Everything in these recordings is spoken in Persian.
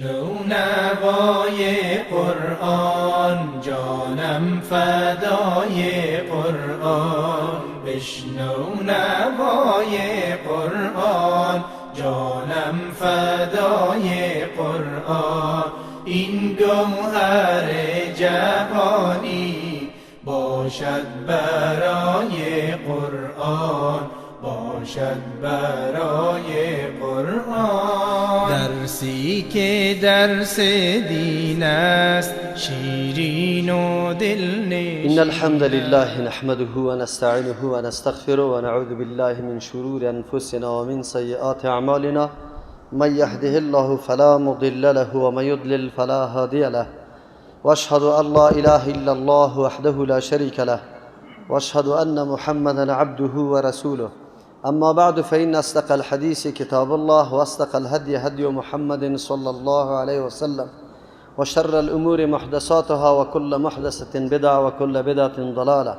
نوای قرآن، جانم فدای قرآن. بشنو نوای قرآن، جانم فدای قرآن. این گوهر جهانی باشد برای قرآن، باشد برای قرآن. درسی که درس دین است، شیرین و دلنشین. إن الحمد لله نحمده ونستعينه ونستغفره ونعوذ بالله من شرور أنفسنا ومن سيئات أعمالنا. من يهده الله فلا مضل له ومن يضلل فلا هادي له. وأشهد أن لا إله إلا الله وحده لا شريك له، وأشهد أن محمدا عبده ورسوله. أما بعد، فإن أصدق الحديث كتاب الله، وأصدق الهدي هدي محمد صلى الله عليه وسلم، وشر الأمور محدثاتها، وكل محدثة بدعة، وكل بدعة ضلالة.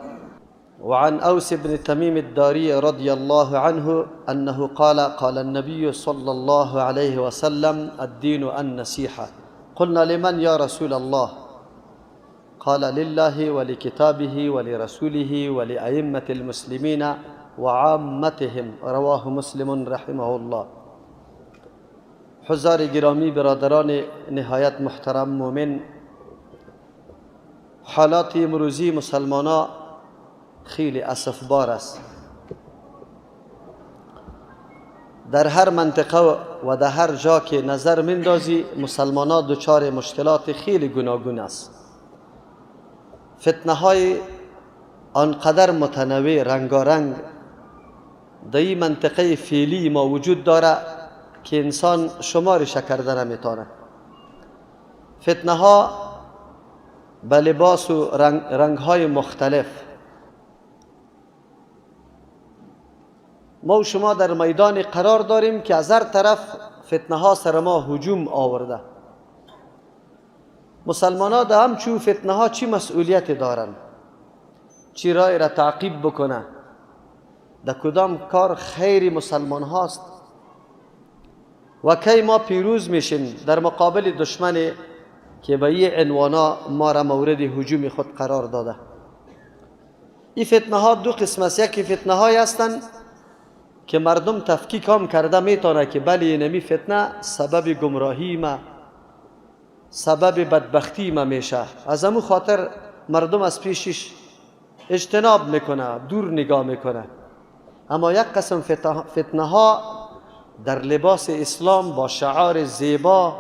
وعن أوس بن تميم الداري رضي الله عنه أنه قال: قال النبي صلى الله عليه وسلم: الدين النصيحة. قلنا: لمن يا رسول الله؟ قال: لله ولكتابه ولرسوله ولأئمة المسلمين وعامتهم. رواه مسلم رحمه الله. حضار گرامی، برادران نهایت محترم مومن، حالات امروزی مسلمانا خیلی اسفبار است. در هر منطقه و در هر جا که نظر مندازی، مسلمانا دچار مشکلات خیلی گوناگون است. فتنه های آنقدر متنوع، رنگارنگ در این منطقه فعلی ما وجود داره که انسان شمارش کرده نمیتونه. فتنه ها به لباس و رنگ های مختلف. ما و شما در میدان قرار داریم که از هر طرف فتنه ها سر ما هجوم آورده. مسلمان ها در همچو فتنه ها چی مسئولیت دارن؟ چی رای را تعقیب بکنه؟ در کدام کار خیر مسلمان هاست؟ و کی ما پیروز میشیم در مقابل دشمن که به این عنوانا ما را مورد هجوم خود قرار داده؟ این فتنه ها دو قسم است. یکی فتنه های هستند که مردم تفکیک هم کرده میتونه که بله اینمی فتنه سبب گمراهی ما، سبب بدبختی ما میشه، از امو خاطر مردم از پیشش اجتناب میکنه، دور نگاه میکنه. اما یک قسم فتنه ها در لباس اسلام با شعار زیبا،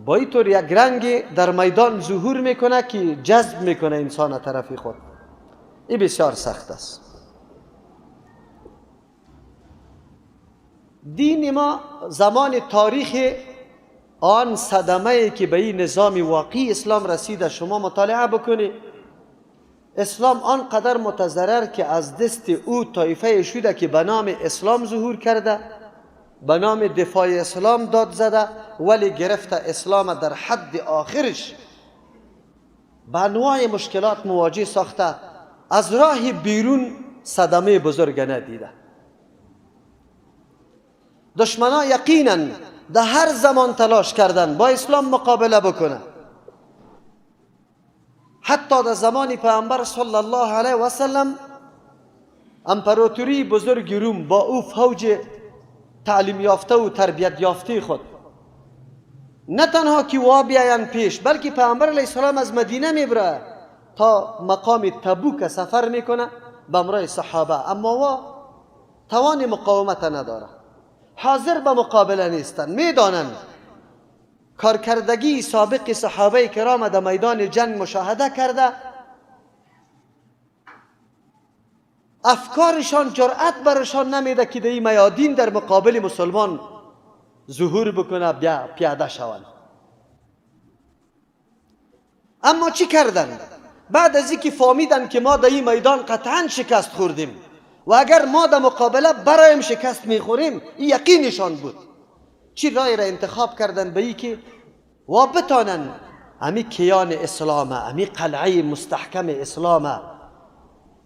با اینطور یک رنگ در میدان ظهور میکنه که جذب میکنه انسان طرف خود. این بسیار سخت است. دین ما زمان تاریخ آن صدمه که به این نظام واقعی اسلام رسیده شما مطالعه بکنی، اسلام آنقدر متضرر که از دست او طایفه شده که به نام اسلام ظهور کرده، به نام دفاع اسلام داد زده، ولی گرفته اسلام در حد آخرش به انواع مشکلات مواجه ساخته، از راه بیرون صدمه بزرگ ندیده. دشمنا یقینا در هر زمان تلاش کردن با اسلام مقابله بکنه. حتی در زمان پیامبر صلی الله علیه و سلم، امپراتوری بزرگ روم با او فوج تعلیم یافته و تربیت یافته خود، نه تنها که وا بیاین پیش، بلکه پیامبر علیه السلام از مدینه میبره تا مقام تبوک سفر میکنه به همراه صحابه، اما وا توان مقاومت نداره، حاضر به مقابله نیستن. میدانند کارکردگی سابق صحابه کرام در میدان جنگ مشاهده کرده، افکارشان جرأت برشان نمیده که در این میادین در مقابل مسلمان ظهور بکنه، بیا پیاده شوند. اما چی کردن؟ بعد از اینکه فهمیدن که ما در این میدان قطعا شکست خوردیم و اگر ما در مقابله برایم شکست میخوریم، این یقینشان بود، چی رای را انتخاب کردن؟ به ای که و بتانن امی کیان اسلام، امی قلعه مستحکم اسلام،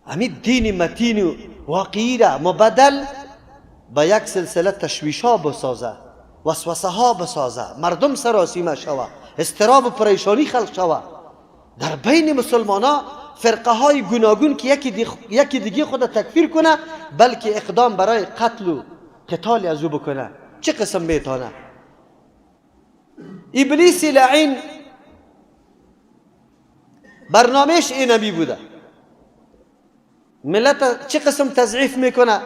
امی دین متین واقعی را مبدل به یک سلسله تشویش ها بسازه، وسوسه ها بسازه، مردم سراسیمه شوه، اضطراب و پریشانی خلق شوه. در بین مسلمان ها فرقه های گوناگون که یکی دیگه خود تکفیر کنه، بلکه اقدام برای قتل و قتال از او بکنه. چه قسم میتونه؟ ابلیس لعین برنامهش اینمی بوده. ملت چه قسم تضعیف میکنه؟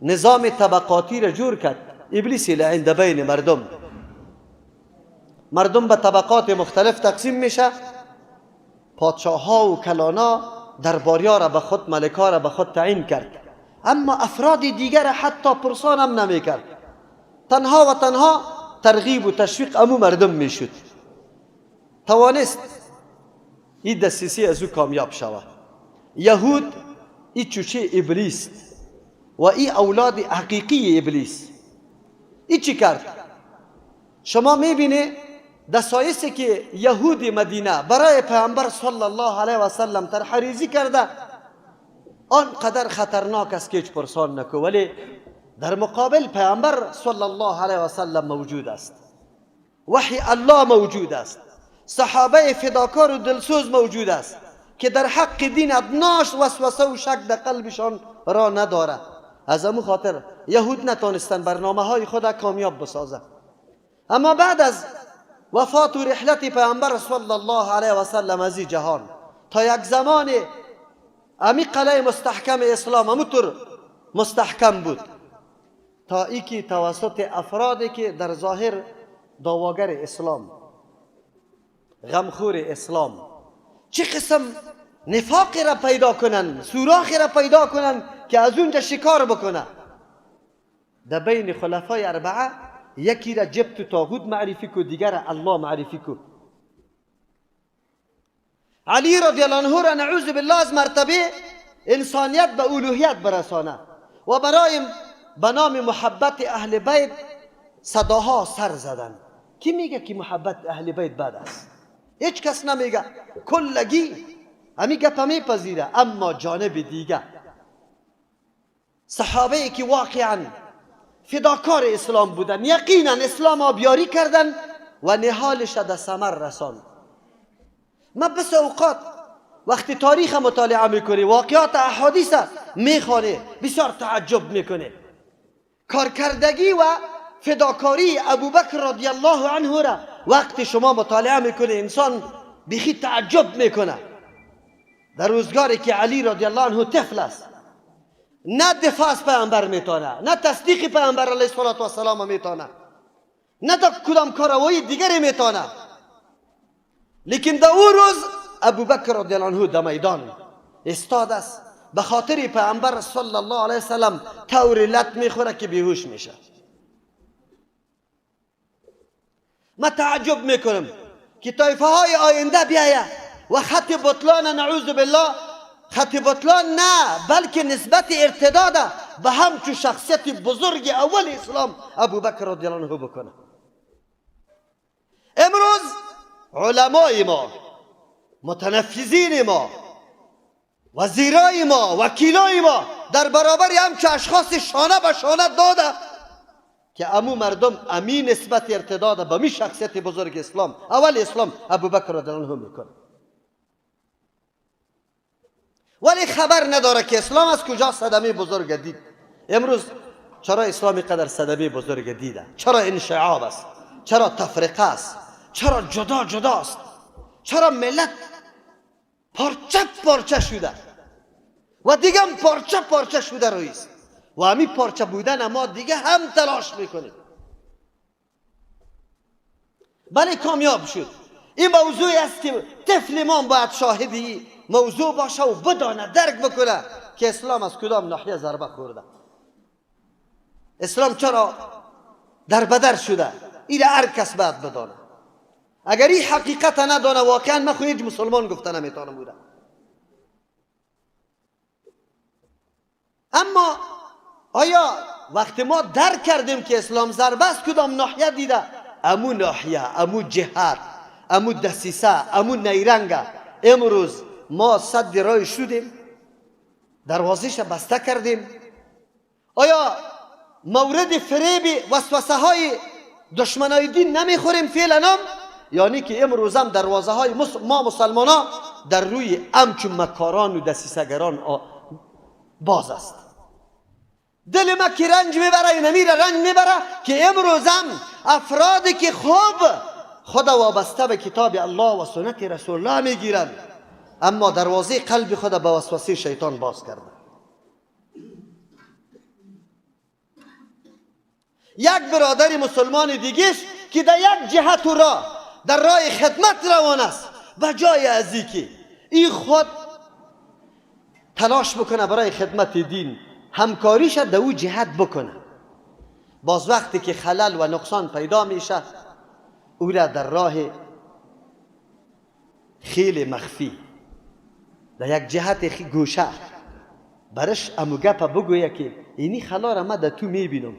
نظام طبقاتی را جور کرد ابلیس لعین در بین مردم. مردم به طبقات مختلف تقسیم میشه. پادشاه ها و کلانا درباریا را به خود، ملکا را به خود تعیین کرد، اما افراد دیگر حتی پرسان هم نمیکرد. تنها و تنها ترغیب و تشویق امو مردم میشد. توانست این دسیسه از او کامیاب شود. یهود ای چوچه ابلیس و ای اولاد حقیقی ابلیس. ای چی کرد؟ شما میبینی دسایسی که یهود مدینه برای پیامبر صلی الله علیه و سلم طرحریزی کرده آنقدر خطرناک است که هیچ پرسان نکو، ولی در مقابل پیامبر صلی الله علیه و سلم موجود است، وحی الله موجود است، صحابه فداکار و دلسوز موجود است که در حق دین ادناش وسوسه و شک در قلبشان را نداره. از امو خاطر یهود نتانستن برنامه های خود کامیاب بسازه. اما بعد از وفات و رحلت پیامبر صلی الله علیه و سلم از جهان تا یک زمان امی قلعه مستحکم اسلام اموطور مستحکم بود، تا ای که توسط افرادی که در ظاهر داواگر اسلام، غمخور اسلام، چه قسم نفاقی را پیدا کنن، سوراخی را پیدا کنن که از اونجا شکار بکنه. در بین خلفای اربعه یکی را جبت و طاغوت معرفی کو، دیگر را الله معرفی کو. علی رضی الله عنه را نعوذ بالله از مرتبه انسانیت به الوهیت برسانه و برای به نام محبت اهل بیت صداها سر زدن. کی میگه که محبت اهل بیت بد است؟ هیچ کس نمیگه، کلگی همی گپ میپذیره. اما جانب دیگه صحابه که واقعا فداکار اسلام بودن، یقینا اسلام آبیاری کردن و نهالش در ثمر رساند. ما بس اوقات وقتی تاریخ مطالعه میکنی، واقعات احادیث میخوانی، بسیار تعجب میکنی. کارکردگی و فداکاری ابوبکر رضی الله عنه را وقتی شما مطالعه میکنی انسان بیخی تعجب میکنه. در روزگاری که علی رضی الله عنه طفل است، نه دفاع از پیامبر میتونه، نه تصدیق پیامبر علیه الصلاة والسلام میتونه، نه تا کدام کاروایی دیگری میتونه، لیکن در او روز ابوبکر رضی الله عنه در میدان استاد است، به خاطر پیامبر صلی الله علیه وسلم طور لط میخوره که بیهوش میشه. ما تعجب میکنم که طایفه های آینده بیایه و خط بطلان، نعوذ بالله، خط بطلان نه بلکه نسبت ارتداد به همچو شخصیت بزرگ اول اسلام ابوبکر رضی الله عنه بکنه. امروز علمای ما، متنفذین ما، وزیرای ما، وکیلای ما در برابر همچو اشخاص شانه به شانه داده که امو مردم امی نسبت ارتداد به می شخصیت بزرگ اسلام اول اسلام ابوبکر رضی الله عنه میکنه، ولی خبر نداره که اسلام از کجا صدمه بزرگ دید. امروز چرا اسلام قدر صدمه بزرگ دیده؟ چرا انشعاب است؟ چرا تفرقه است؟ چرا جدا جدا است؟ چرا ملت پارچه پارچه شده و دیگه هم پارچه پارچه شده رویست و همی پارچه بودن ما دیگه هم تلاش میکنیم. بله کامیاب شد. این موضوعی است که طفل ما باید شاهدی موضوع باشه و بدانه، درک بکنه که اسلام از کدام ناحیه ضربه خورده، اسلام چرا در بدر شده. این هر کس باید بدانه. اگر این حقیقت ندانه واقعا من خود هیچ مسلمان گفته نمیتونم بوده. اما آیا وقتی ما درک کردیم که اسلام ضربه از کدام ناحیه دیده، امو ناحیه، امو جهت، امو دسیسه، امو نیرنگه، امروز ما صد رای شدیم، دروازه‌ش بسته کردیم. آیا مورد فریب وسوسه های دشمنای دین نمیخوریم فعلا هم؟ یعنی که امروز هم دروازه های ما مسلمان ها در روی امچون مکاران و دسیسگران باز است. دل ما که رنج میبره، نمیره رنج میبره که امروز هم افرادی که خوب خدا وابسته به کتاب الله و سنت رسول الله میگیرند، اما دروازه قلب خود به وسوسه شیطان باز کرده. یک برادر مسلمان دیگه که در یک جهت و راه در راه خدمت روان است، به جای از اینکه این خود تلاش بکنه برای خدمت دین، همکاریش در او جهت بکنه، باز وقتی که خلل و نقصان پیدا میشه او را در راه خیلی مخفی در یک جهت گوشه برش امو گپ بگویه که اینی خلا را من در تو میبینم،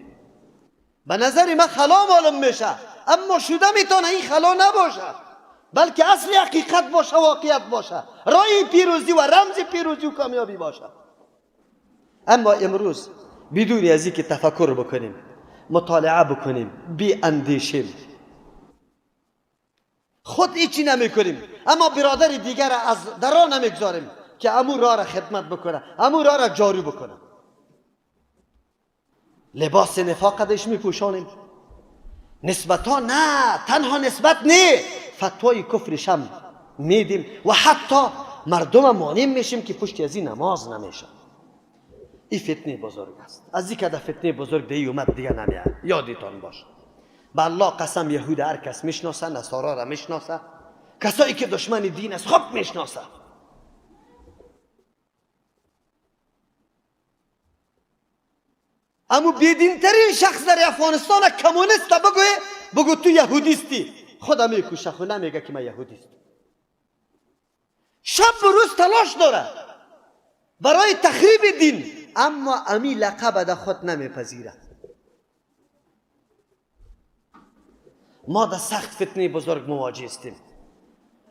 به نظر من خلا معلوم میشه، اما شده میتونه این خلا نباشه، بلکه اصل حقیقت باشه، واقعیت باشه، راه پیروزی و رمز پیروزی و کامیابی باشه. اما امروز بدون از اینکه تفکر بکنیم، مطالعه بکنیم، بی اندیشیم، خود هیچی نمیکنیم، اما برادر دیگر از در راه نمیگذاریم که امو راه را خدمت بکنه، امو راه را جاری بکنه. لباس نفاق دش میپوشانیم، نسبتا نه، تنها نسبت نه، فتوای کفرش هم میدیم و حتی مردم مانع میشیم که پشت از این نماز نمیشه. این فتنه بزرگ است. از این که در فتنه بزرگ دی اومد دیگه نمیاد، یادتان باشه. به الله قسم یهود هر کس میشناسه، نصارا را میشناسه، کسایی که دشمن دین است خوب میشناسه. اما بیدینترین شخص در افغانستان کمونیست بگو تو یهودیستی، خدا میکشه، خود نمیگه که من یهودیست. شب و روز تلاش داره برای تخریب دین، اما امی لقب در خود نمیپذیره. ما در سخت فتنه بزرگ مواجه هستیم.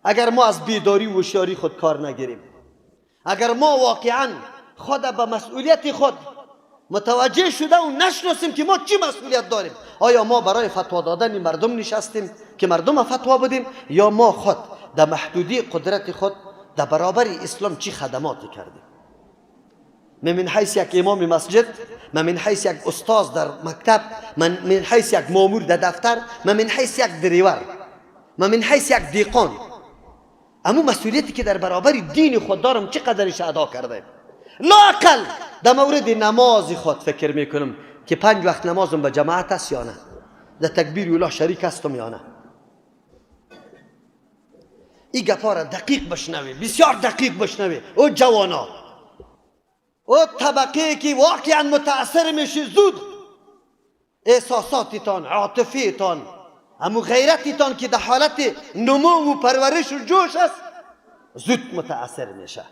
اگر ما از بیداری و هوشیاری خود کار نگیریم، اگر ما واقعا خود به مسئولیت خود متوجه شده و نشناسیم که ما چی مسئولیت داریم، آیا ما برای فتوا دادن مردم نشستیم که مردم فتوا بدیم، یا ما خود در محدودی قدرت خود در برابر اسلام چی خدماتی کردیم؟ من حیث یک امام مسجد، من حیث یک استاد در مکتب، من حیث یک مامور در دفتر، من حیث یک دریور، من حیث یک دیقان، اما مسئولیتی که در برابر دین خود دارم چقدرش ادا کرده؟ لااقل در مورد نماز خود فکر میکنم که 5 وقت نمازم به جماعت است یا نه، در تکبیر الله شریک هستم یا نه. این گپا را دقیق بشنوی، بسیار دقیق بشنوی. او جوانا، او طبقه که واقعا متاثر میشی زود، احساساتتان، عاطفیتان، امو غیرتتان که در حالت نمو و پرورش و جوش است، زود متاثر میشه،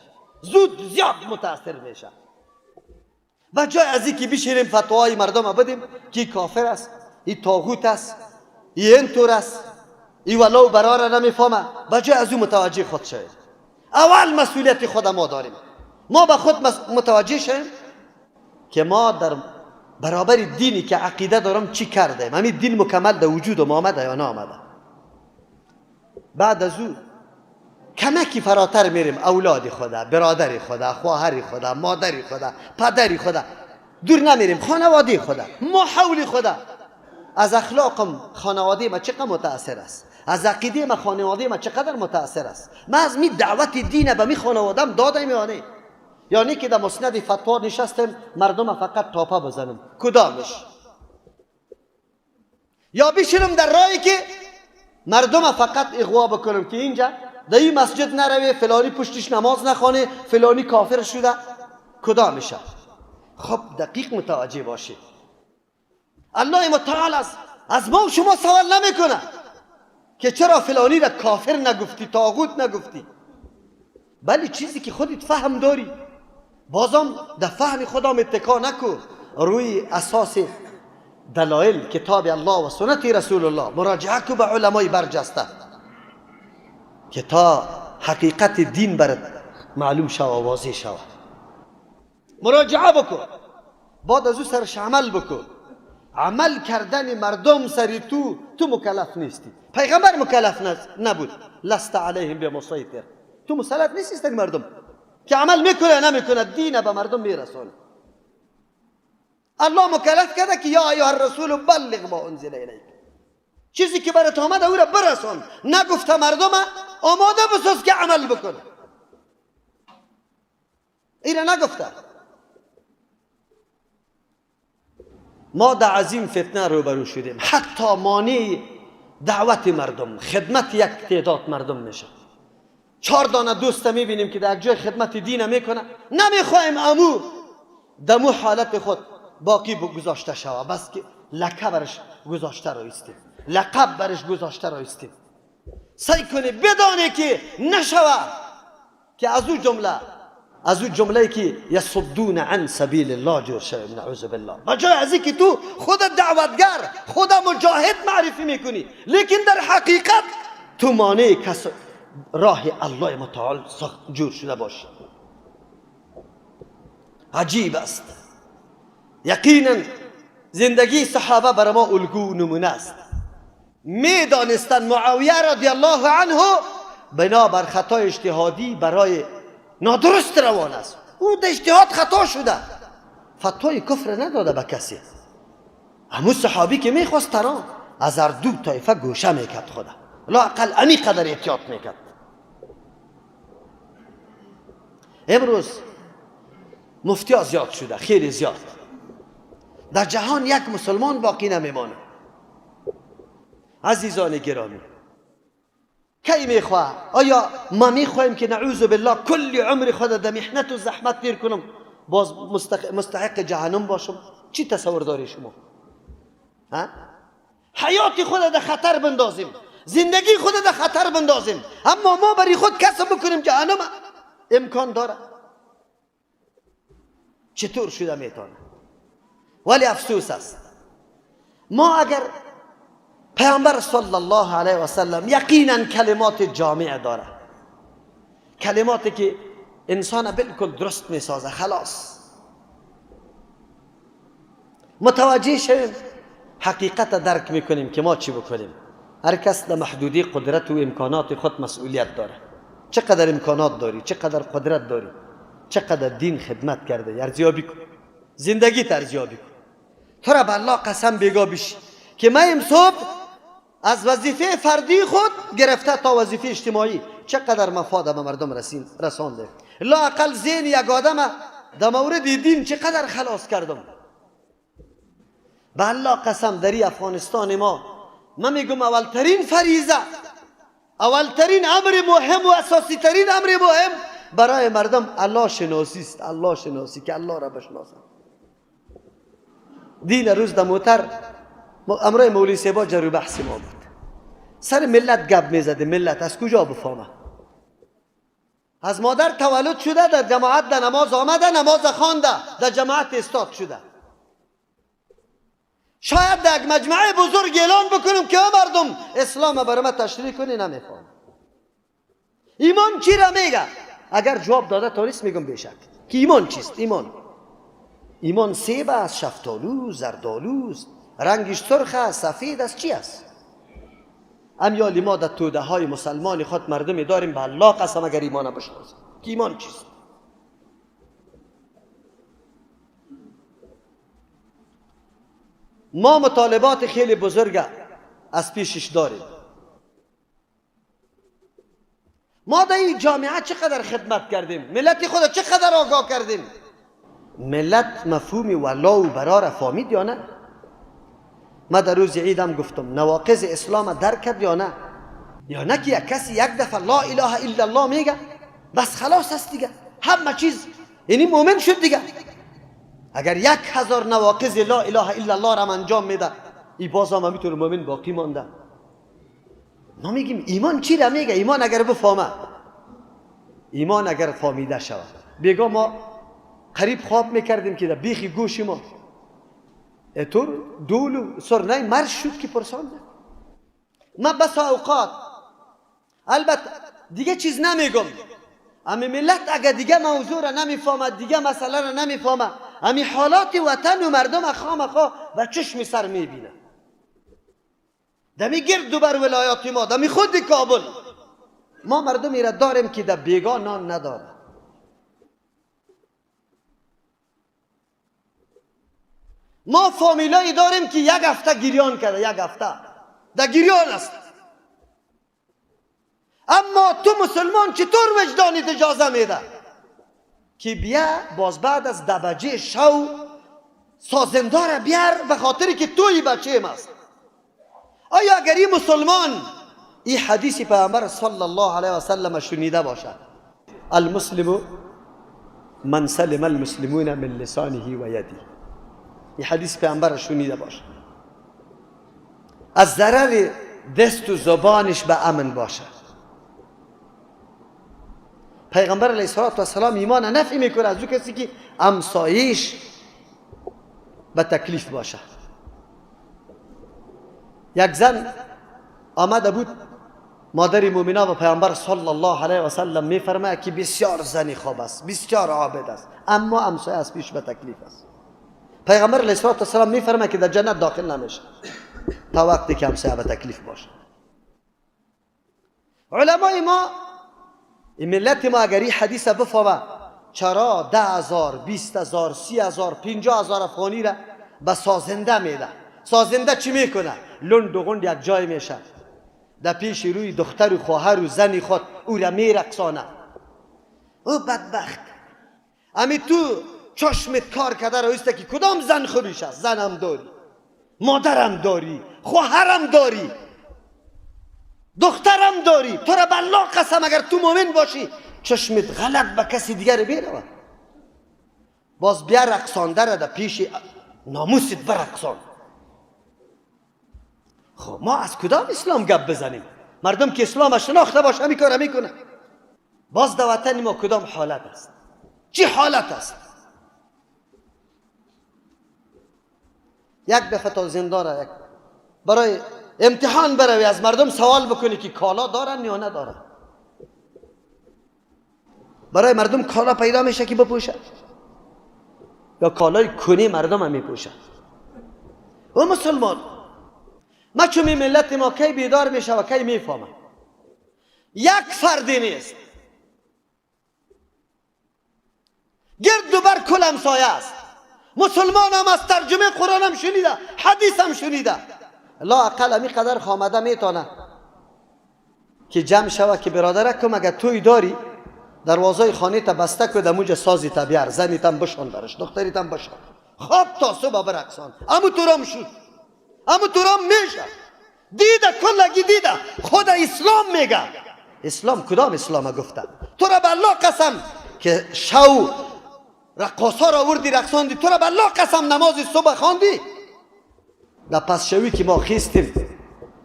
زود زیاد متاثر میشه. و جای از اینکه بشینیم فتوای مردم بدیم که کافر است، این طاغوت است، این اینطور است، این ولو برا را نمیفهمه، و جای از او متوجه خود شویم. اول مسئولیت خود ما داریم، ما به خود متوجه شویم که ما در برابر دینی که عقیده دارم چی کردیم، همین دین مکمل در وجود ما آمده یا نامده. بعد از او کمکی فراتر میریم، اولاد خدا، برادر خدا، خواهر خدا، مادر خدا، پدر خدا، دور نمیریم، خانواده خدا، ما حول خدا. از اخلاقم خانواده ما چقدر متاثر است، از عقیده ما خانواده ما چقدر متاثر است. ما از می دعوت دین به می خانوادم دادیم یا نه؟ یعنی که در مسند فتوا نشستم مردم فقط تاپه بزنم کدامش، یا بشینم در راهی که مردم فقط اغوا بکنم که اینجا در این مسجد نروی، فلانی پشتش نماز نخوانه، فلانی کافر شده، کدامشه؟ خب دقیق متوجه باشید. الله متعال از ما و شما سوال نمیکنه که چرا فلانی را کافر نگفتی، طاغوت نگفتی، بلی چیزی که خودت فهم داری بازم در فهم خودم اتکا نکن، روی اساس دلایل کتاب الله و سنت رسول الله مراجعه کو به علمای برجسته که تا حقیقت دین برات معلوم شوه و واضح شوه. مراجعه بکن، بعد از او سرش عمل بکن. عمل کردن مردم سری تو، تو مکلف نیستی. پیغمبر مکلف نبود. لست علیهم بمسیطر، تو مسلط نیستی سر مردم که عمل میکنه نمیکنه، دین به مردم میرسونه. الله مکلف کرده که یا ایها الرسول بلغ ما انزل الیک، چیزی که برات آمده او را برسان. نگفته مردم آماده بساز که عمل بکنه، ایره نگفته. ما در عظیم فتنه روبرو شدیم، حتی مانع دعوت مردم، خدمت یک تعداد مردم میشه. 4 دانه دوست میبینیم که در جای خدمت دین میکنه، نمیخوایم امو دمو حالت خود باقی گذاشته شوه، بس که لکه برش گذاشته رو ایستیم، لقب برش گذاشته رو ایستیم. سعی کنی بدانه که نشوه که از او جمله، از او جمله که یصدون عن سبیل الله جور شویم، نعوذ بالله. بجای از اینکه تو خود دعوتگر، خود مجاهد معرفی میکنی، لیکن در حقیقت تو مانع کس راه الله متعال جور شده باشی. عجیب است. یقینا زندگی صحابه بر ما الگو نمونه است. میدانستند معاویه رضی الله عنه بنابر خطای اجتهادی برای نادرست روان است، او در اجتهاد خطا شده، فتوای کفر نداده به کسی. همون صحابی که میخواست تران از هر دو طایفه گوشه میکرد، خدا لااقل امی قدر احتیاط میکرد. امروز مفتی ها زیاد شده، خیلی زیاد. در جهان یک مسلمان باقی نمیمانه. عزیزان گرامی، کی میخواه؟ آیا ما میخواهیم که نعوذ بالله کل عمر خود در محنت و زحمت تیر کنم، باز مستحق جهنم باشم؟ چی تصور داری شما؟ ها؟ حیات خود در خطر بندازیم، زندگی خود در خطر بندازیم، اما ما برای خود کسب بکنیم جهنم؟ امکان داره؟ چطور شده میتونه؟ ولی افسوس است، ما اگر پیامبر صلی الله علیه و سلم یقینا کلمات جامع داره، کلماتی که انسان بالکل درست میسازه، خلاص متوجه شویم، حقیقت درک میکنیم که ما چی بکنیم. هر کس در محدودی قدرت و امکانات خود مسئولیت داره. چقدر امکانات داری، چقدر قدرت داری، چقدر دین خدمت کرده، ارزیابی کن، زندگی ارزیابی کن. تو را به الله قسم بگا بشی که من امصبح از وظیفه فردی خود گرفته تا وظیفه اجتماعی چقدر مفاد به مردم رسانده. لااقل ذهن یک آدم در مورد دین چقدر خلاص کردم. به الله قسم در افغانستان ما، من میگم اولترین فریضه، اولترین امر مهم و اساسی ترین امر مهم برای مردم الله شناسی است. الله شناسی که الله را بشناسند. دین روز در موتر امرای مولوی صاحب جرو بحث ما بود، سر ملت گپ میزده. ملت از کجا بفهمه؟ از مادر تولد شده، در جماعت در نماز آمده، نماز خوانده، در جماعت استاد شده. شاید در یک مجمع بزرگ اعلان بکنم که مردم اسلام برای ما تشریح کنی، نمیفهمم. ایمان چی را میگه؟ اگر جواب داده تاریس میگم بیشک که ایمان چیست. ایمان سیب است، شفتالو، زردالو است، رنگش سرخ است، سفید است، چی است؟ امیالی ما در توده های مسلمان خود مردمی داریم به الله قسم اگر ایمان بشناسند که ایمان چیست. ما مطالبات خیلی بزرگ از پیشش داریم. ما در این جامعه چقدر خدمت کردیم، ملت خود چقدر آگاه کردیم. ملت مفهوم ولا و برا را فهمید یا نه؟ ما در روز عیدم گفتم نواقض اسلام درک کرد یا نه؟ یا نه که یک کسی یک دفعه لا اله الا الله میگه بس خلاص است دیگه، همه چیز، یعنی مؤمن شد دیگه. اگر 1000 نواقض لا اله الا الله را انجام میده، ای باز هم میتونه مؤمن باقی مانده. ما میگیم ایمان چی را میگه؟ ایمان اگر بفهمه، ایمان اگر فهمیده شود. بیگا ما قریب خواب میکردیم که در بیخی گوش ما اتور دول و سرنای مرش شد که پرسانده. ما بس اوقات البته دیگه چیز نمیگم، اما ملت اگر دیگه موضوع را نمیفهمد، دیگه مسئله را نمیفهمد، امی حالات وطن و مردم خامخا و چشم سر میبینه. دمی گرد و بر ولایات ما، دمی خود کابل ما مردمی را داریم که در بیگاه نان نداره. ما فامیلایی داریم که یک هفته گریان کرده، یک هفته در گریان است. اما تو مسلمان چطور وجدانیت اجازه میده که بیا باز بعد از 10 بجه شو سازندار بیار به خاطری که توی بچه است؟ آیا اگر این مسلمان این حدیث پیامبر صلی الله علیه و سلم شنیده باشد، المسلم من سلم المسلمون من لسانه و یده، این حدیث پیامبر شنیده باشه، از ضرر دست و زبانش به امن باشه. پیغمبر علیه السلام ایمان نفی میکنه از او کسی که امسایش به تکلیف باشه. یک زن آمده بود مادر مومنا و پیامبر صلی الله علیه و سلم میفرماید که بسیار زن خوب است، بسیار عابد است، اما امسایه از پیش به تکلیف است. پیغمبر علیه السلام میفرماید که در جنت داخل نمیشه تا وقتی که همسایه به تکلیف باشه. علمای ما، این ملت ما اگر این حدیث بفهمه، چرا 10,000، 20,000، 30,000، 50,000 افغانی را به سازنده میده؟ سازنده چی میکنه؟ لند و غند یک جای میشه، در پیش روی دختر و خواهر و زن خود او را میرقصانه. او بدبخت، امی تو چشمت کار کرده رو ایسته که کدام زن خوبیش است؟ زنم داری، مادرم داری، خواهرم داری، دخترم داری، تو را بالله قسم اگر تو مؤمن باشی چشمت غلط به کسی دیگر بیرود. باز بیا رقصانده را در پیش ناموست برقصان. خب ما از کدام اسلام گپ بزنیم؟ مردم که اسلام شناخته باشه همین کار میکنه. باز در وطن ما کدام حالت است؟ چی حالت است؟ یک دفعه تا زندان یک برای امتحان بروی از مردم سوال بکنی که کالا دارن یا ندارن. برای مردم کالا پیدا میشه که بپوشه، یا کالای کنی مردم هم میپوشه. و مسلمان ما چون ملت ما کی بیدار میشه و کی میفهمه؟ یک فردی نیست، گرد و بر کل همسایه است. مسلمان هم از ترجمه قرآن هم شنیده، حدیث هم شنیده، لا اقل همی قدر خامده میتونه که جمع شوه که برادرکم اگر توی داری دروازه خانه تا بسته که دموج سازی تا بیار، زنی تم بشان برش، دختری تم بشان، خواب تا صبح برقصان. امو تورام شد، امو تورام میشه. دیده کلگی دیده، خود اسلام میگه. اسلام کدام اسلام گفته؟ تو را به الله قسم که شو رقاصا را آوردی رقصاندی، تو را به الله قسم نماز صبح خواندی. در پس شوی که ما خیستیم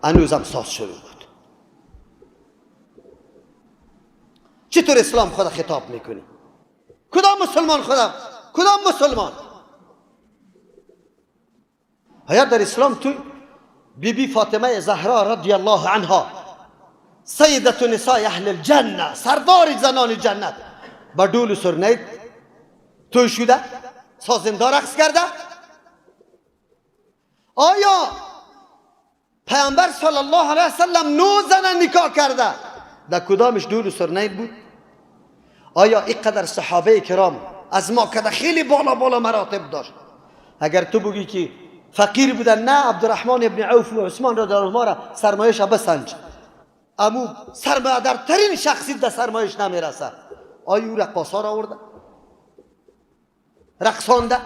هنوزم ساز شروع بود. چطور اسلام خدا خطاب میکنی؟ کدام مسلمان خدا؟ کدام مسلمان؟ آیا در اسلام تو بی بی فاطمه زهرا رضی الله عنها سیدت نساء اهل الجنه، سردار زنان جنت، با دول و سرنید توی شده سازنده رقص کرده؟ آیا پیامبر صلی الله علیه وسلم 9 زن نکاح کرده، در کدامش دول و سرنید بود؟ آیا اینقدر صحابه کرام از ما که خیلی بالا بالا مراتب داشت، اگر تو بگی که فقیر بودن، نه، عبدالرحمن ابن عوف و عثمان را در ما را سرمایش بسنج، امو سرمایه‌دارترین شخصی در سرمایش نمیرسه، آیا او رقاصا را آورده رقصانده؟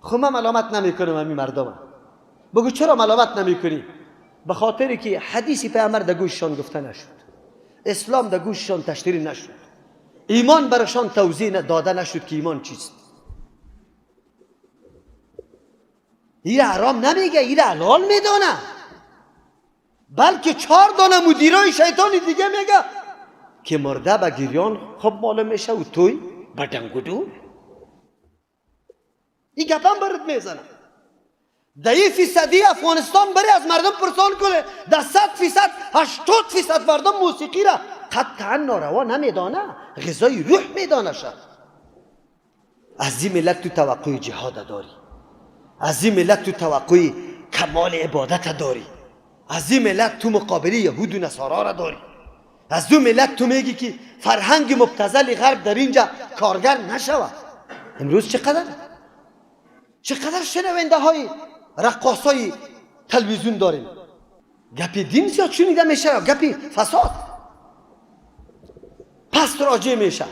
خب من ملامت نمیکنم همین مردم. بگو چرا ملامت نمیکنی؟ به خاطر که حدیث پیامبر در گوششان گفته نشد، اسلام در گوششان تشریح نشد، ایمان برشان توضیح داده نشد که ایمان چیست. این حرام نمیگه، این حلال میدانه، بلکه 4 دانه مدیرای شیطانی دیگه میگه که مرده به گریان خب معلوم میشه و توی به دنگ و دو. این گپم برات میزنه. در این فیصدی افغانستان بری از مردم پرسان کنه، در 100% 80% مردم موسیقی را قطعا ناروا نمیدانه، غذای روح میدانه شد. از این ملت تو توقع جهاد داری، از این ملت تو توقع کمال عبادت داری، از این ملت تو مقابله یهود و نصارا را داری، از دو ملت تو میگی که فرهنگ مبتذل غرب در اینجا کارگر نشود. امروز چقدر شنونده های رقاصای تلویزیون داریم، گپی دین زیاد شنیده میشه، گپی فساد. پس راجع میشه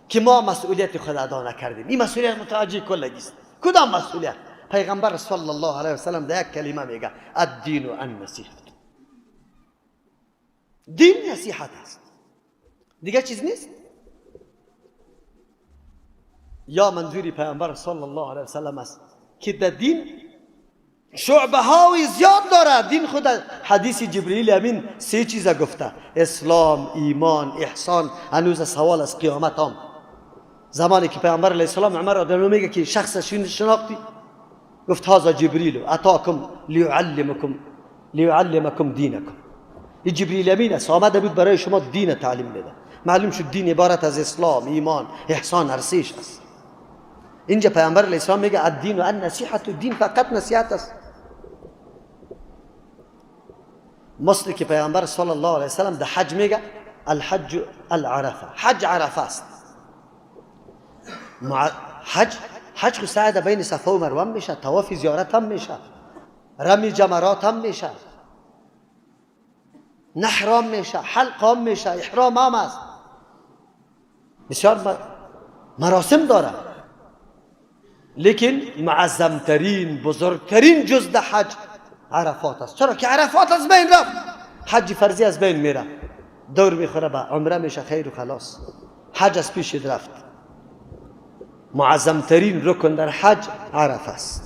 که ما مسئولیت خود ادا نکردیم. این مسئولیت متوجه کلگی است. کدام مسئولیت؟ پیغمبر صلی الله علیه و سلم در یک کلمه میگه الدین النصیحه. دین نصیحت است، دیگه چیز نیست. یا منظوری پیامبر صلی الله علیه و سلم است که در دین شعبه های زیاد داره. دین خود حدیث جبریل امین سه چیز گفته: اسلام، ایمان، احسان. هنوز سوال از قیامت هم. زمانی که پیامبر علیه السلام عمر رضی الله میگه که شخص شناختی، گفت هذا جبریل اتاکم لیعلمکم دینکم. این جبریل امین است، آمده بود برای شما دین تعلیم بده. معلوم شد دین عبارت از اسلام، ایمان، احسان، ارزش است. اینجا پیامبر علیه السلام میگه الدین و النصیحه، دین فقط نصیحت است. مثل که پیامبر صلی الله علیه وسلم در حج میگه الحج العرفه، حج عرفه است. حج خو سعی بین صفا و مروه میشه، طواف زیارت هم میشه، رمی جمرات هم میشه، نحرام میشه، حلق هم میشه، احرام هم است. بسیار مراسم داره، لیکن معظمترین بزرگترین جزء در حج عرفات است. چرا که عرفات از بین رفت، حج فرضی از بین میره، دور میخوره به عمره میشه، خیر و خلاص. حج از پیش رفت. معظمترین رکن در حج عرفه است.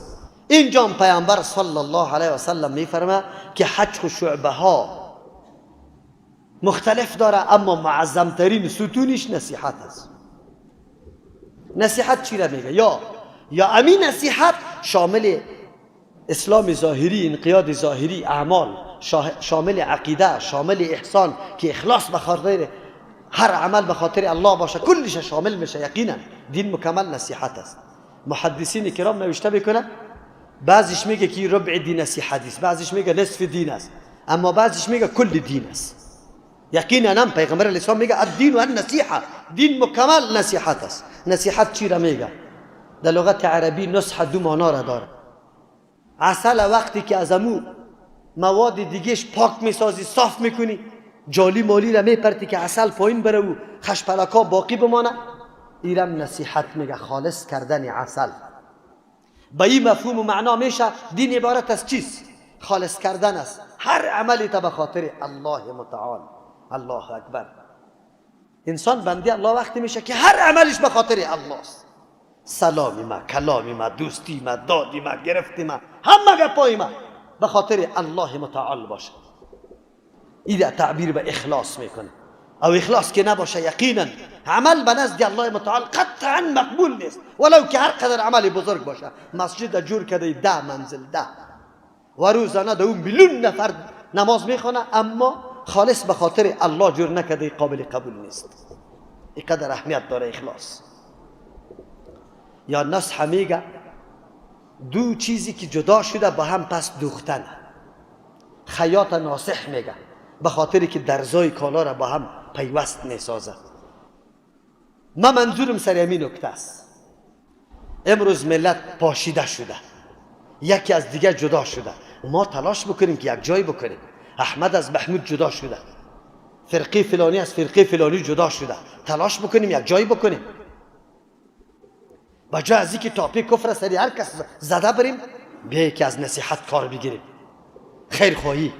اینجا پیامبر صلی الله علیه و سلم میفرمه که حج خو شعبه ها مختلف داره، اما معظمترین ستونش نصیحت است. نصیحت چی را میگه؟ یا امین نصیحت شامل اسلام ظاهری، انقیاد ظاهری، اعمال، شامل عقیده، شامل احسان که اخلاص به خاطر هر عمل به خاطر الله باشه، کلش شامل میشه. یقینا دین مکمل نصیحت است. محدثین کرام نوشته میکنه بعضیش میگه که ربع دین نصیحت است، بعضیش میگه نصف دین است، اما بعضیش میگه کل دین است. یقینا هم پیغمبر علیه السلام میگه الدین و النصیحه، دین مکمل نصیحت است. نصیحت چی را میگه؟ در لغت عربی نصح دو معنا را داره. عسل وقتی که از امو مواد دیگهش پاک میسازی، صاف میکنی، جالی مالی را میپرتی که عسل پایین بره و خشپلکا باقی بمانه، ایرم نصیحت میگه، خالص کردن عسل. به این مفهوم و معنا میشه دین عبارت از چیست؟ خالص کردن است هر عملی تا به خاطر الله متعال. الله اکبر. انسان بنده الله وقتی میشه که هر عملش به خاطر الله است. سلامی ما، کلامی ما، دوستی ما، دادی ما، گرفتی ما، همه گپای ما به خاطر الله متعال باشه. ایده تعبیر به اخلاص میکنه. او اخلاص که نباشه یقینا عمل به نزد الله متعال قطعا مقبول نیست، ولو که هر قدر عمل بزرگ باشه. مسجد جور کرده 10 منزل 10 و روزانه ده میلیون نفر نماز میخونه، اما خالص به خاطر الله جور نکرده، قابل قبول نیست. اینقدر اهمیت داره اخلاص. یا نصح میگه دو چیزی که جدا شده با هم پس دوختن. خیاط ناصح میگه به خاطری که درزای کالا را با هم پیوست میسازد. ما منظورم سر همین نکته است. امروز ملت پاشیده شده، یکی از دیگر جدا شده. ما تلاش بکنیم که یک جای بکنیم. احمد از محمود جدا شده، فرقه فلانی از فرقه فلانی جدا شده. تلاش بکنیم یک جای بکنیم. با جای از اینکه تاپی کفر سری هر کس زده بریم، بیایی که از نصیحت کار بگیریم. خیر خواهی،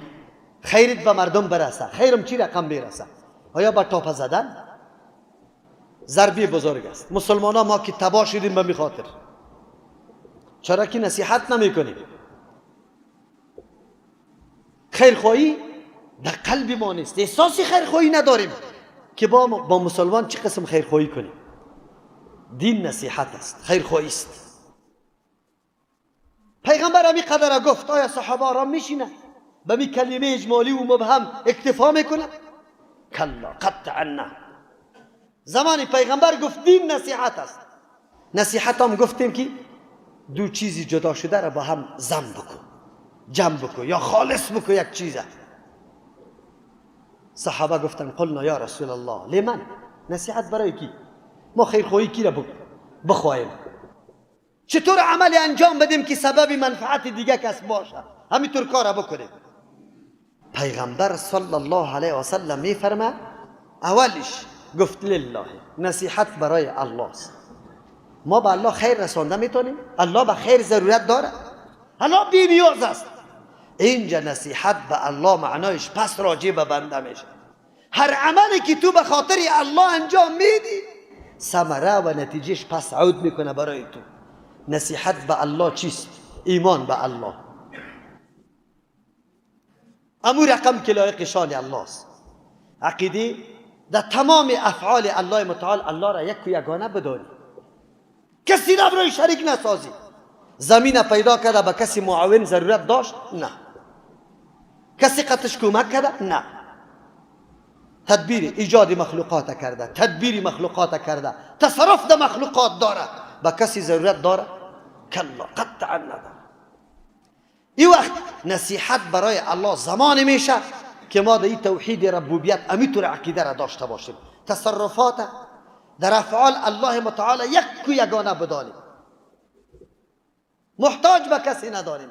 خیرت به مردم برسه. خیرم چی رقم برسه؟ آیا با تاپه زدن؟ ضربه بزرگ است. مسلمان ها ما که تباه شدیم به می خاطر، چرا که نصیحت نمی کنیم. خیرخواهی در قلب ما نیست، احساسی خیرخواهی نداریم که با مسلمان چه قسم خیرخواهی کنیم. دین نصیحت است، خیرخواهی است. پیغمبر همی قدر گفت، آیا صحابه آرام میشینه به می کلمه اجمالی و مبهم اکتفا میکنه؟ کلا، قطعا نه. زمانی پیغمبر گفت دین نصیحت است، نصیحت هم گفتیم که دو چیزی جدا شده را با هم زم بکن، جمع بکن یا خالص بکن یک چیزه. صحابه گفتن قلنا یا رسول الله لمن؟ نصیحت برای کی؟ ما خیرخواهی کی را بخواهیم؟ چطور عملی انجام بدیم که سبب منفعت دیگه کس باشه؟ همینطور کار بکنیم. پیغمبر صلی الله علیه و سلم میفرمه اولش گفت لله، نصیحت برای الله است. ما به الله خیر رسانده میتونیم؟ الله به خیر ضرورت داره؟ الله بی نیاز است. اینجا نصیحت به الله معنایش پس راجع به بنده میشه. هر عملی که تو به خاطر الله انجام میدی ثمره و نتیجهش پس عود میکنه برای تو. نصیحت به الله چیست؟ ایمان به الله. امو رقم که لایق شان الله است. عقیده در تمام افعال الله متعال الله را یک و یگانه بدانی، کسی را برای شریک نسازی. زمین پیدا کرده به کسی معاون ضرورت داشت؟ نه. کسی قطش کمک کرده؟ نه. تدبیر ایجاد مخلوقات کرده، تدبیر مخلوقات کرده، تصرف در مخلوقات داره، به کسی ضرورت داره؟ کلا، قطعا نداره. این وقت نصیحت برای الله زمان میشه که ما در این توحید ربوبیت امیطور عقیده را داشته باشیم، تصرفات در افعال الله متعال یک و یگانه بدانیم، محتاج به کسی نداریم.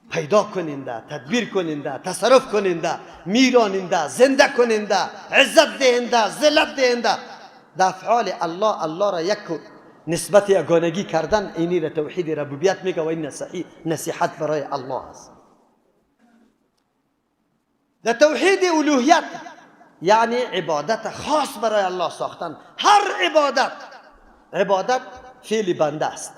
پیدا کننده، تدبیر کننده، تصرف کننده، میراننده، زنده کننده، عزت دهنده، ذلت دهنده، در افعال الله الله را یک نسبت یگانگی کردن، اینی را توحید ربوبیت میگه و این نصیحت برای الله است. در توحید الوهیت یعنی عبادت خاص برای الله ساختن. هر عبادت، عبادت فعل بنده است،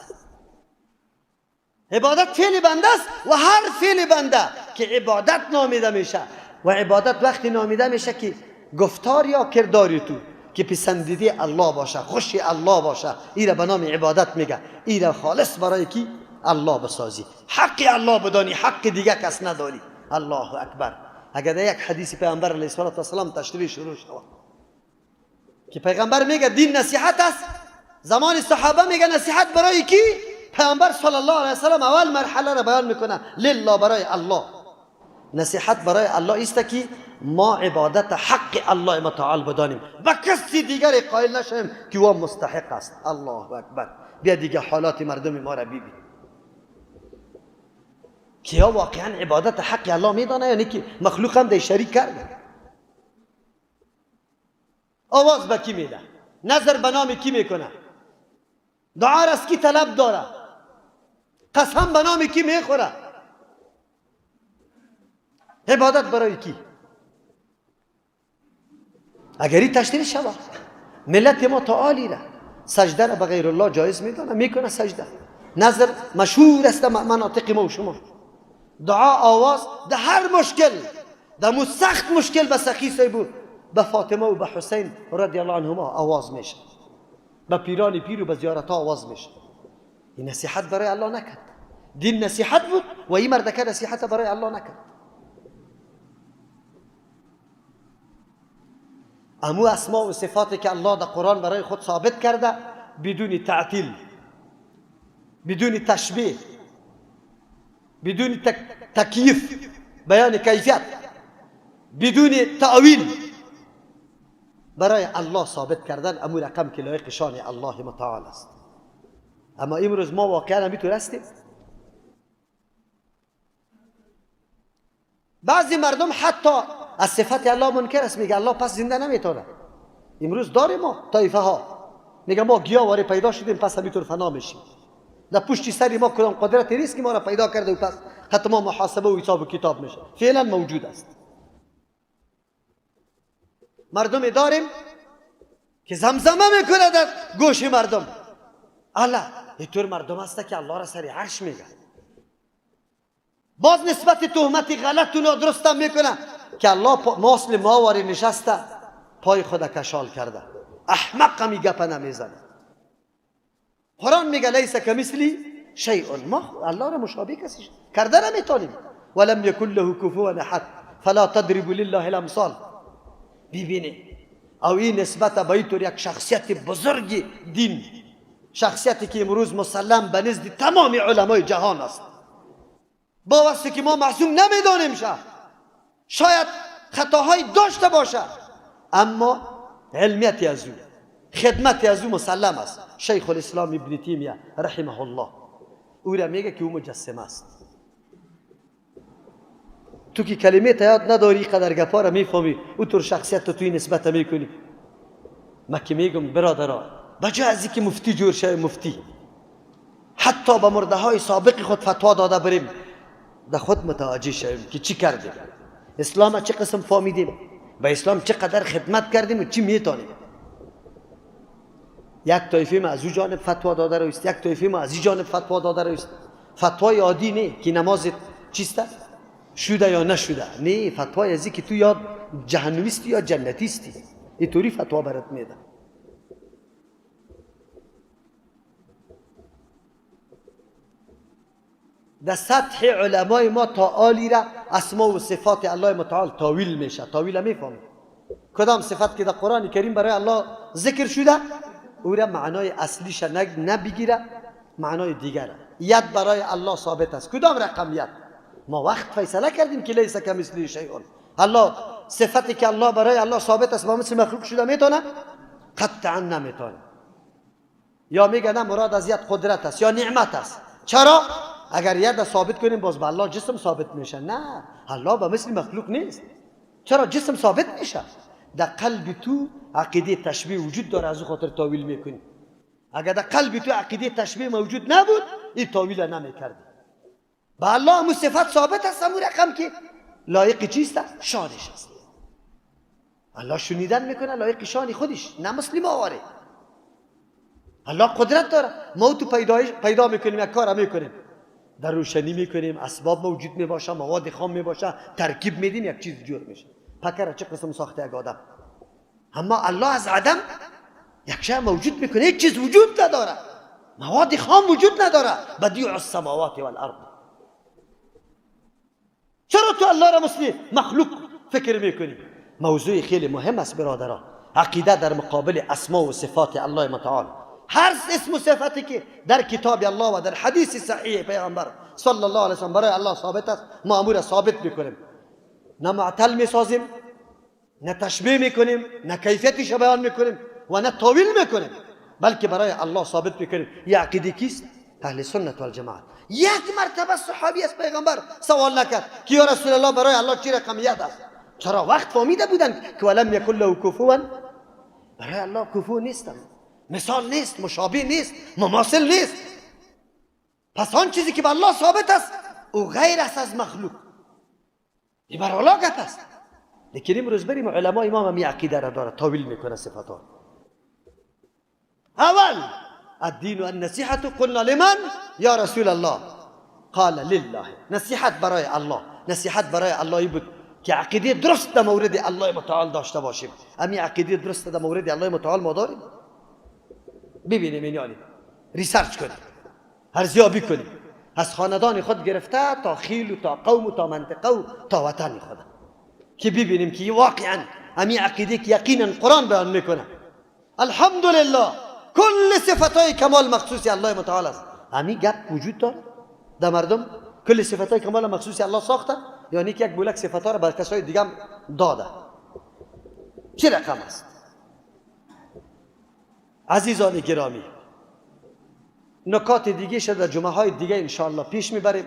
عبادت فعل بنده است و هر فعل بنده که عبادت نامیده میشه، و عبادت وقتی نامیده میشه که گفتار یا کرداری تو که پسندیده الله باشه، خوشی الله باشه، این را به نام عبادت میگه. این را خالص برای کی؟ الله بسازی، حق الله بدانی، حق دیگه کس نداری. الله اکبر. اگر در یک حدیث پیامبر علیه الصلاة والسلام تشریح شروع شود که پیغمبر میگه دین نصیحت است، زمان صحابه میگه نصیحت برای کی؟ پیامبر صلی الله علیه وسلم اول مرحله را بیان میکنه، لله، برای الله. نصیحت برای الله است که ما عبادت حق الله متعال بدانیم و کسی دیگری قائل نشویم که او مستحق است. الله اکبر. بیا دیگه حالات مردم ما را ببین که یا واقعا عبادت حق الله میدانه یا که مخلوق هم در شریک کرده. آواز به کی میده؟ نظر به نام کی میکنه؟ دعا از کی طلب داره؟ قسم به نام کی میخوره؟ عبادت برای کی؟ اگر این تشریح شود ملت ما تعالی را سجده را به غیر الله جایز میدانه، میکنه سجده. نظر مشهور است مناطق ما و شما. دعا، آواز در هر مشکل، در مو سخت مشکل به سخی صاحب به فاطمه و به حسین رضی الله عنهما آواز میشه، به پیران پیر و به زیارت ها آواز میشه. این نصیحت برای الله نکرد. دین نصیحت بود و این مردکه نصیحت برای الله نکرد. امو اسماء و صفاتی که الله در قرآن برای خود ثابت کرده بدون تعطیل، بدون تشبیه، بدون تکییف، بیان کیفیت، بدون تأویل، برای الله ثابت کردن امو رقم که لایق شان الله متعال است. اما امروز ما واقعا همینطور هستیم. بعضی مردم حتی از صفت الله منکر است، میگه الله پس زنده نمیتونه. امروز داریم ما طایفه ها میگه ما گیاواری پیدا شدیم پس همینطور فنا میشیم، در پشت سر ما کدام قدرت نیست که ما را پیدا کرده و پس حتی ما محاسبه و حساب و کتاب میشه. فعلا موجود است. مردم داریم که زمزمه میکنه در گوش مردم. الله اینطور مردم هست که الله را سر عرش میگه، باز نسبت تهمت غلط و نادرست هم میکنه که الله ماصل ماواری نشسته پای خود کشال کرده. احمق همی گپ نمیزنه. قرآن میگه لیس کمثلی شیء، ما الله را مشابه کسی کرده نمیتونیم. ولم یکن له کفوا احد فلا تضربوا لله الامثال. ببینه او این نسبت به اینطور یک شخصیت بزرگ دین شخصیتی که امروز مسلم به نزد تمام علمای جهان است. با واسه که ما معصوم نمیدانیم، شاید خطاهایی داشته باشد، اما علمیت از او، خدمت از او مسلم است. شیخ الاسلام ابن تیمیه رحمه الله او را میگه که او مجسمه است. تو که کلمه یاد نداری قدر گپا را میفهمی، او طور شخصیت تو توی نسبت میکنی. ما که میگم برادرها، بجای از اینکه مفتی جور شه، مفتی حتی به مرده های سابق خود فتوا داده بریم، در خود متوجه شویم که چی کردیم، اسلام چه قسم فهمیدیم، به اسلام چقدر خدمت کردیم و چی میتونیم. یک طایفه ما از او جانب فتوا داده رویست، یک طایفه ما از این جانب فتوا داده رویست. فتوای عادی نه که نماز چیست شده یا نشده، نه، فتوای از که تو یا جهنمیستی یا جنتیستی، اینطوری فتوا برات میده. در سطح علمای ما تا آلی را اسما و صفات الله متعال تاویل میشه. تاویل میفهمی کدام صفت که در قرآن کریم برای الله ذکر شده، او را معنای اصلیش نبگیره، معنای دیگره. ید برای الله ثابت است، کدام رقم ید؟ ما وقت فیصله کردیم که لیس کمثله شیء. الله صفتی که الله برای الله ثابت است با مثل مخلوق شده میتونه؟ قطعا نمیتونه. یا میگه نه، مراد از ید قدرت است یا نعمت است. چرا؟ اگر ید ثابت کنیم باز به الله جسم ثابت میشه. نه، الله به مثل مخلوق نیست. چرا جسم ثابت میشه؟ در قلب تو عقیده تشبیه وجود داره، از او خاطر تاویل میکنی. اگر در قلب تو عقیده تشبیه موجود نبود، این تاویل نمیکردی. به الله همون صفت ثابت است، همون رقم که لایق چیست؟ شانش است. الله شنیدن میکنه، لایق شان خودش، نه مثل ما آواره. الله قدرت داره، ما تو پیدا میکنیم، یک کار میکنیم، در روشنی میکنیم، اسباب موجود میباشه، مواد خام میباشه، ترکیب میدیم، یک چیز جور میشه. پکر چه قسم ساخته یک آدم؟ اما الله از عدم یک شی موجود میکنه، هیچ چیز وجود نداره، مواد خام وجود نداره. بدیع السماوات والارض. چرا تو الله را مثل مخلوق فکر میکنی؟ موضوع خیلی مهم است برادران. عقیده در مقابل اسما و صفات الله متعال. هر اسم و صفتی که در کتاب الله و در حدیث صحیح پیغمبر صلی الله علیه و سلم برای الله ثابت است، ما امور ثابت میکنیم. نه معطل میسازیم، نه تشبیه میکنیم، نه کیفیتش بیان میکنیم و نه تاویل میکنیم، بلکه برای الله ثابت میکنیم. یه عقیده کیست؟ اهل سنت والجماعت. یک مرتبه صحابی از پیغمبر سوال نکرد که یا رسول الله برای الله چی رقمیت است؟ چرا؟ وقت فهمیده بودن که ولم یکن له کفوا، برای الله کفو نیستم، مثال نیست، مشابه نیست، مماثل نیست. پس آن چیزی که به الله ثابت است او غیر است از مخلوق، این بر الله گپ است. لیکن امروز بریم علمای ما هم عقیده را داره، تاویل میکنه صفاتها. اول الدین النصیحة قلنا لمن یا رسول الله؟ قال لله. نصیحت برای الله، نصیحت برای الله بود که عقیده درست در مورد الله متعال داشته باشیم. امی عقیده درست در مورد الله متعال ما داریم؟ ببینیم این، یعنی research کنیم، ارزیابی کنیم، از خاندان خود گرفته تا خیل و تا قوم و تا منطقه و تا وطن خود، که ببینیم که واقعا امی عقیده که یقینا قرآن بیان میکنه، الحمدلله کل صفتهای کمال مخصوص الله متعال است. امی گپ وجود داره در مردم؟ کل صفتهای کمال مخصوص الله ساخته، یعنی که یک بولک صفتها را بر کسای دیگه هم داده. چه رقم است؟ عزیزان گرامی، نکات دیگه شد در جمعه های دیگه انشاءالله پیش میبریم.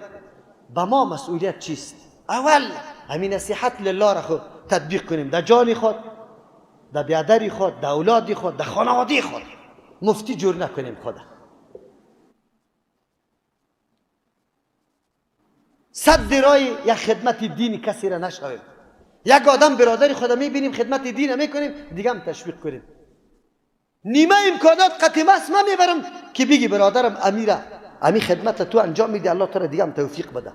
به ما مسئولیت چیست؟ اول همین نصیحت لله را خود تطبیق کنیم در جان خود، در بیادری خود، در اولاد خود، در خانواده خود. مفتی جور نکنیم خدا. صد رای یک خدمت دینی کسی را نشویم. یک آدم برادر خود میبینیم خدمت دین میکنیم، دیگه هم تشویق کنیم. نیمه امکانات قطیمه است، من میبرم که بگی برادرم امیره امی خدمت تو انجام میدی، الله تو را دیگه هم توفیق بده.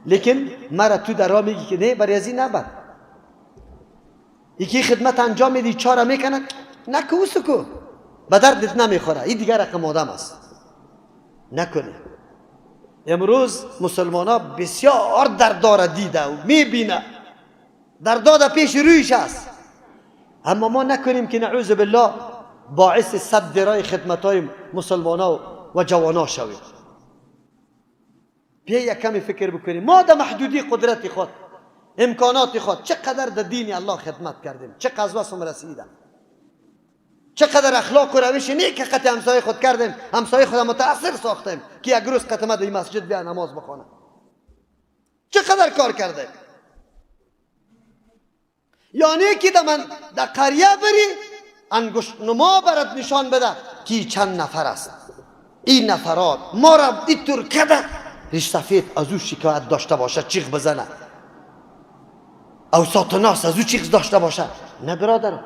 لیکن مرا تو در راه میگی که نه برای از این نبر، یکی خدمت انجام میدی چاره میکنه نکو سکو به دردت نمیخوره، این دیگه رقم آدم است، نکنه. امروز مسلمان ها بسیار درد داره دیده و میبینه، درد داده پیش رویش است، اما ما نکنیم که نعوذ بالله باعث سد رای خدمت های مسلمان ها و جوان ها شویم. بیا یک کمی فکر بکنیم، ما در محدودی قدرت خود، امکانات خود، چقدر در دین الله خدمت کردیم، چه قضوه رسیدم، چقدر اخلاق و روش نیک قطع همسایه خود کردیم، همسایه خود متاثر ساختیم که یک روز قطعه در مسجد بیا نماز بخونه. چقدر کار کردیم. یعنی که در من در قریه بری انگشت نما برات نشان بده که چند نفر است، این نفرات ما را اینطور کده، ریش سفید از او شکایت داشته باشه چیغ بزنه، اوساط ناس از او چیغ داشته باشه. نه برادرم،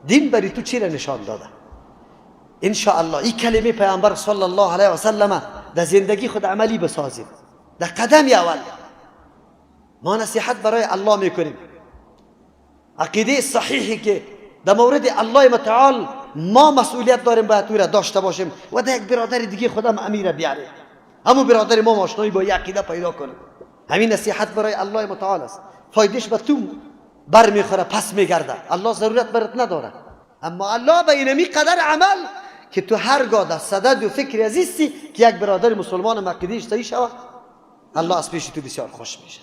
دین بری تو چی را نشان داده؟ انشاءالله این کلمه پیامبر صلی الله علیه و سلم در زندگی خود عملی بسازیم. در قدم اول ما نصیحت برای الله میکنیم، عقیده صحیحی که در مورد الله متعال ما مسئولیت داریم باید او را داشته باشیم و در یک برادر دیگه خودم امیر بیاریم، همون برادر ما آشنایی با یک عقیده پیدا کنیم. همین نصیحت برای الله متعال است، فایدهش به تو بر میخوره، پس میگرده، الله ضرورت برات نداره. اما الله به اینمی قدر عمل که تو هرگاه در صدد و فکر عزیزی که یک برادر مسلمان عقیدهش صحیح شود، الله از پیش تو بسیار خوش میشه.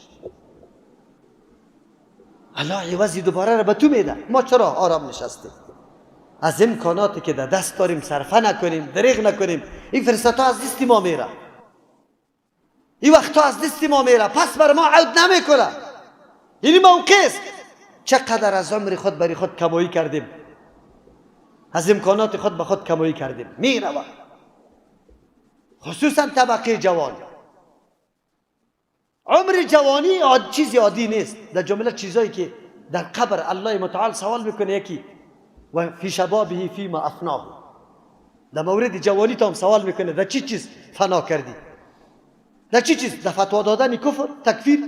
الله عوضی دوباره را به تو میده. ما چرا آرام نشستیم؟ از امکاناتی که در دست داریم صرفه نکنیم، دریغ نکنیم. این فرصت ها از دست ما میره، این وقت ها از دست ما میره، پس بر ما عود نمیکنه. این موقع است. چقدر از عمر خود برای خود کمایی کردیم، از امکانات خود به خود کمایی کردیم، میره. خصوصا طبقه جوان، عمر جوانی چیزی عادی نیست. در جمله چیزایی که در قبر الله متعال سوال میکنه یکی و فی شبابه فیما افناه، در مورد جوانی تا هم سوال میکنه در چی چیز فنا کردی، در چی چیز، در فتوا دادن کفر، تکفیر،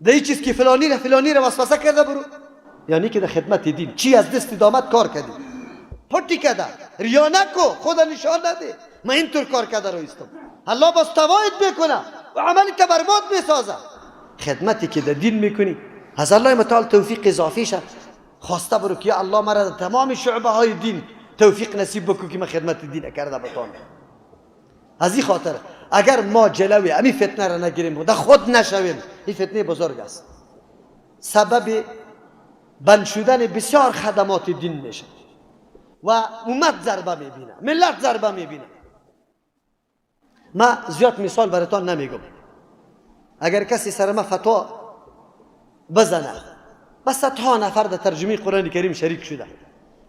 در این چیز که فلانی را فلانی را وسوسه کرده برو، یعنی که در خدمت دین چی از دست دامت کار کردی، پتی کرده، ریا نکو، خدا نشان نده من اینطور کار کرده رو ایستم، الله باز تواید میکنه و عملی که برباد میسازه. خدمتی که در دین میکنی از الله متعال توفیق اضافی شد. خواسته برو که الله مرا در تمام شعبه های دین توفیق نصیب بکن که من خدمت دین کرده بتانم. از این خاطر اگر ما جلوی امی فتنه را نگیریم و در خود نشویم، این فتنه بزرگ است، سبب بند شدن بسیار خدمات دین میشه و امت ضربه میبینه، ملت ضربه میبینه. ما زیاد مثال براتان نمیگم. اگر کسی سر ما فتوا بزنه، به صدها نفر در ترجمه قرآن کریم شریک شده،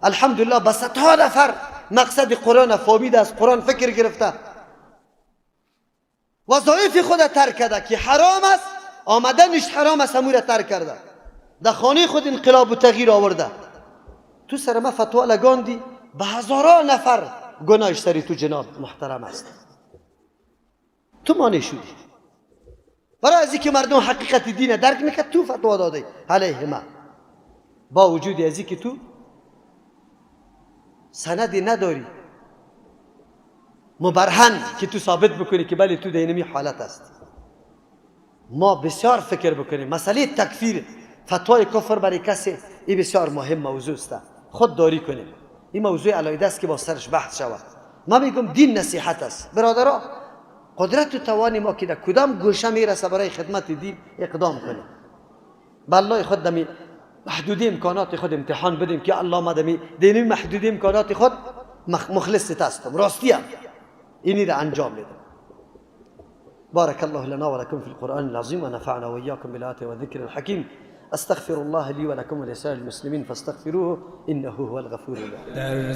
الحمدلله به صدها نفر مقصد قرآن فهمیده، از قرآن فکر گرفته، وظایف خود ترک کرده که حرام است، آمدنش حرام است، همون را ترک کرده، در خانه خود انقلاب و تغییر آورده. تو سر ما فتوا لگاندی، به هزاران نفر گناهش سری تو جناب محترم است، تو مانع شدی. برای از اینکه مردم حقیقت دین درک نکرد تو فتوا دادی علیه ما، با وجود از اینکه تو سندی نداری مبرهن که تو ثابت بکنی که بله تو در اینمی حالت است. ما بسیار فکر بکنیم مسئله تکفیر، فتوای کفر برای کسی این بسیار مهم موضوع است، خود داری کنیم. این موضوع علیحده است که با سرش بحث شود. ما میگم دین نصیحت است برادرها. قدرت و توان ما که در کدام گوشه میرسه برای خدمت دین اقدام کنیم. بالله خود دمی محدودی امکانات خود امتحان بدیم که الله ما دمی دینی محدودی امکانات خود مخلص هستم، راستیم، اینی را انجام میدم. بارك الله لنا ولكم في القرآن العظيم ونفعنا وإياكم بالآيات والذكر الحكيم. استغفر الله لي ولكم ولسائر المسلمين فاستغفروه إنه هو الغفور الرحيم.